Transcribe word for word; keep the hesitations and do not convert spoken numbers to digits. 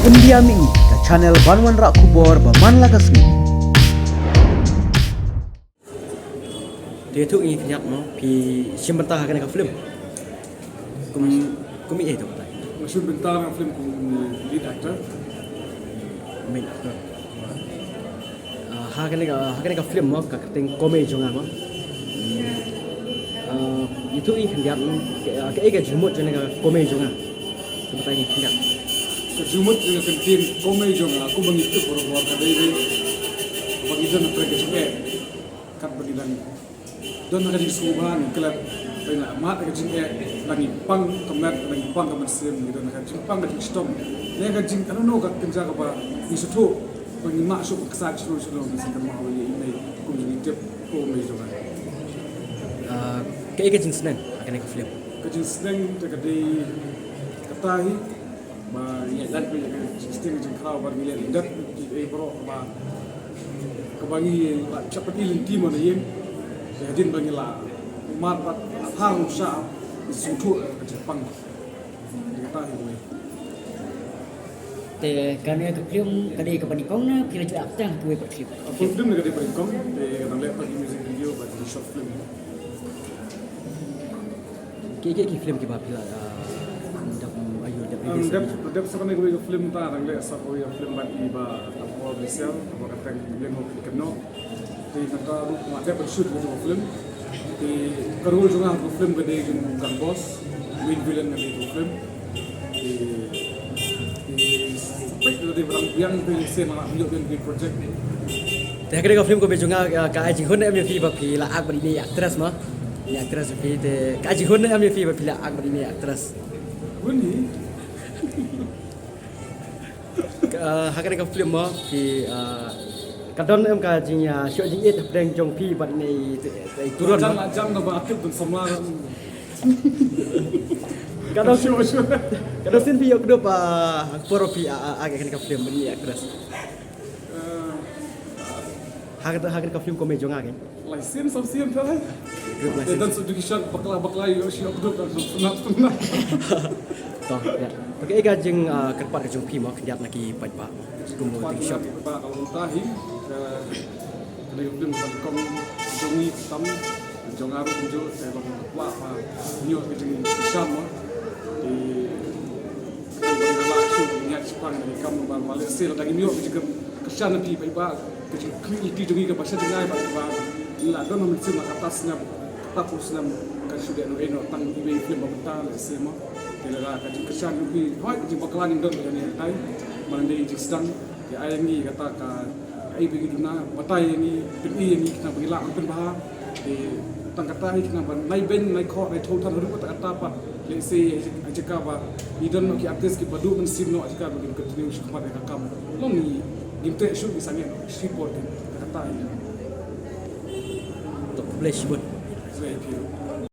India Mih, ka channel ban wanrah khubor ba man la ka sngi. Te ïathuh ïa ngi khyndiat mo, phi shim bynta ha kane ka film kum, kum ïa ito bynta? Nga shim bynta ha ka film kum lead actor. Main actor. Ah, ha kane ka, ha kane ka film mo, ka kyrteng Komei Jong Nga mo. Ah, ïathuh ïa ngi khyndiat mo, ka, kaei ka jingmut jong kane ka Komei Jong Nga? Shim bynta ïa ngi khyndiat. Ka jingmut jong ka kyntien Komei Jong Nga, kumba ngi tip baroh ka dei, ba ngi don ha ka jingeh. Katba ngi dang don ha ka jingsngewbha ngi klet, ba ngi la mad ha ka jingeh, la ngi pang ka met, la ngi pang ka mynsiem, ngi don ha ka jingpang ka jingshitom. Ne ka jing, I don't know, ka kynja kaba ngi sngewthuh ba ngi mad shuh, ka ksaid shuh shuh, ngi sngewthuh ba ngi ïa kum ngi tip Komei Jong Nga. Ah, kaei ka jingsneng ha kane ka film? Ka jingsneng te ka dei kata hi, ba ngi ïaid lad beit ïa ka jingsneng jingkhraw, ba ngi leh lyndet ïa kiei baroh kaba, kaba ngi la shah pyni lynti mo na ïing. Te hadien ba ngi la mad bad la thar sha, ngi sngewthuh ka jingpang. Te kata hi wei. Te kane ka film ka dei kaba nyngkong ne phi la ju act tang kiwei pat film? Ka film ka dei ba nyngkong, te ka dang leh pat ki music video bad ki short film. Ki, ki, ki film kiba phi la, ah, dep, ayu, dep, um, release, dep, ayu. Dep sa kane kawei ka film, ta dang leh sa kawei ka film bad i Bah Paul Michel, kaba ka kyrteng Lyngngoh Ki Kynnoh. Te nangta ruh nga dep shoot ïa ka film. Te ka role jong nga ha ka film ka dei jong u Gang Boss, main villain ka dei ka film. Te, te, peit la dei ba dang biang, te lehse nga la ïoh biang ki project. Te ha kane ka film Komei Jong Nga, ah, ka ai jinghun em ïa phi ba phi la act bad ine i actress mo? Ine i actress phi, te ka ai jinghun em ïa phi ba phi la act bad ine i actress? Hun hi. Ka, ah, ha kane ka film mo, phi, ah, ka don em ka jing, ah, shoh jingïeit hapdeng jong phi bad ine i, i Turon mo? Jan la jan na ba aktif dun samla. Ka don, sure, sure. Ka don sien phi ïoh kdup, ah, ha ka por phi, ah, ah, act ha kane ka film bad ine i actress? Eh. Ha ka, ha kane ka film Komei Jong Nga kein? Lai sien, saw sien te lai. Kdup lai sien. Te don sa dei ki shot bakla bakla ïoh shi ïoh kdup, don sa sngap sngap. To, ïa. To, kaei ka jing, ah, kyrpad ka jong phi mo khyndiat na ki paidbah kum u Ting Shop? Paidbah ka long ta hi, eh, ka dei ka film ba nyngkong jong ngi tam, jong nga ruh kumjuh, te long kwah ba ïoh ka jingkyrshan mo. Te Ba ngi la lah shuh ngi ïaid shaphang, ngi kam ba, ba lehse lada ngim ïoh ka jingkyrshan na phi paidbah, ka jingkyrkhu lynti jong ngi kaba sha jngai bad kaba ngi la don ha mynsiem la katta snem, katta phew snem, kan shu dei noh, eh, noh tang iwei i film ba mynta lehse mo. Te lada ka jingkyrshan jong phi, hooid ka jingbakla ngin don ba ïa ngi kai, ba dei jingsdang, te ai ngi kata ka Ai ba ngi duna, batai ïa ngi, pyni ïa ngi khnang ba ngi lah ban pynbha. Te tang kata hi khnang ba nai beiñ, nai khoh, nai thew than haduh katta katta pat. Lehse ha jaka ba ngi don noh ki artist kiba duh mynsiem noh ha jaka ba ngin continue shakhmat ïa ka kam. Long ngi, ngim treh shuh, ngi sangeh noh shipor, te kata hi. To, khublei shibun. Khublei phi ruh.